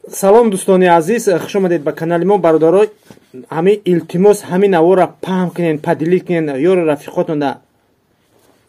Салом, дӯстони азиз, хуш омадед ба канали мо. Бародаро, ҳамин илтимос, ҳамин навора паҳн кунен, поделить кунен, ёру рафиқотонда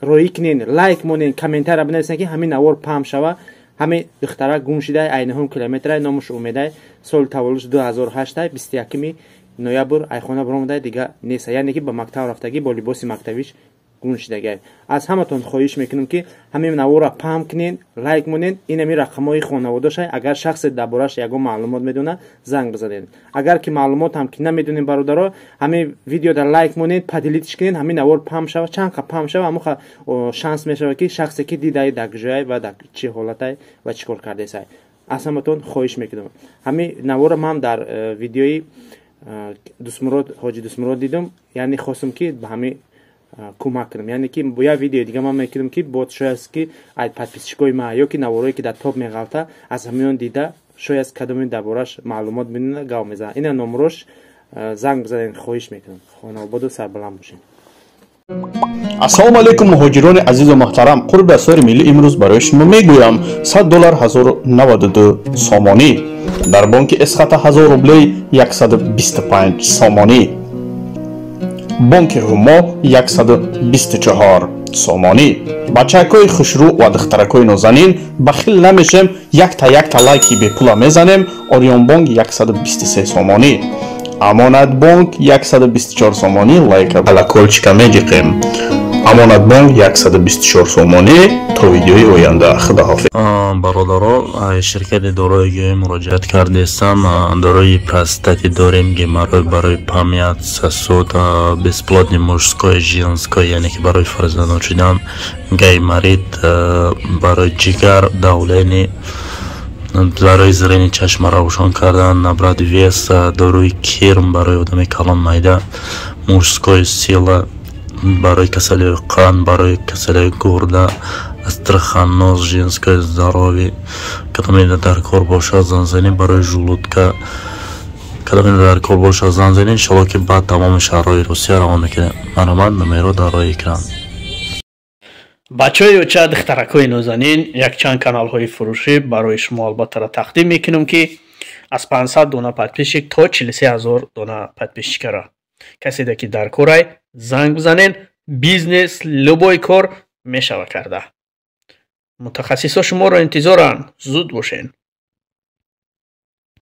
роӣ кунен, лайк монен, комментария бинависен, ки ҳамин навор паҳн шава. Ҳамин духтара гум шидай, айниҳум километрай, номуш Умедай, соли таваллудш 2008, 21-ми ноябр айхона баромадай, дига неста. Яъне ки ба мактаб рафтагӣ, бо либоси мактабиш гум шидагай. Аз ҳаматон хоҳиш мекунам, ки ҳамин навора паҳн кунен, лайк монен. Ин ҳамин рақамҳои хонаводашай. Агар шахсе дар бораш ягон маълумот медонад, занг бизанед. Агар ки маълумот ҳам ки намедонем, бародаро, ҳамин видеода лайк монед, поделить кунед, ҳамин навор паҳн шава. Чанд қа паҳн шава, ҳамон шанс мешава, ки шахсе ки дидай, дар куҷояй ва дар чӣ ҳолатай ва чӣ кор кардесай. Аз ҳаматон хоҳиш мекунам. Ҳамин навора ман дар видеои Дусмурод, Ҳоҷи Дусмурод дидум, яъне хостум, ки ба ҳамин кӯмак кунам. Яъне ки як видеои дига ман мекунам, ки бод шояд ки ай подписчикои ма ё ки наворое ки дар топ меғалта, аз ҳамиён дида, шояд кадоме дар бораш маълумот медона, гав мезанад. Ина номрош, занг бизанед, хоҳиш мекунам. Хонаободу сарбаланд бошед. Ассалому алайкум, муҳоҷирони азизу муҳтарам. Қурби асъори миллӣ имрӯз барои шумо мегӯям: 100 доллар 1092 сомонӣ, дар бонки Эсхата 1000 рублей 125 сомонӣ, бонки Ҳумо 124 сомонӣ. Бачакҳои хушрӯ ва духтаракҳои нозанин, бахил намешем, якта якта лайки бепула мезанем. Орионбонк 123 сомонӣ, Амонатбонк 124 сомонӣ. Лайка, колокольчика меҷиқем. Амонатбонк 124 сомонӣ. То видеои оянда, худоҳофиз. Бародаро, ширкати дорои гӯи муроҷиат кардестам. Дорои простати дорем, геморрой, барои память, сосуд, бесплодный, мужской, женской, яъне ки барои фарзандон шудан, гайморит, барои ҷигар, давление, барои зрение, чашма равшон кардан, набрать вес, доруи кирм барои одами калон, майда, мужской сила, барои касалиҳои қанд, барои касалиҳои гурда, астраханоз, женское здоровье. Кадоме дар кор бошад, занзанӣ, барои желудка. Кадоме дар кор бошад, занзанӣ. Иншалло, ки баъд тамоми шаҳрҳои Русия равон мекунем. Марҳамат, номеро дар рои экран. Бачаҳои оча, духтаракҳои нозанин, якчанд каналҳои фурӯшӣ барои шумо албаттара тақдим мекунем, ки аз 500 дона подписчик то 43 ҳазор дона подписчикара. Каседе ки дар корай, занг бизанен. Бизнес, любой кор мешава карда. Мутахассисо шуморо интизоранд, зуд бошен.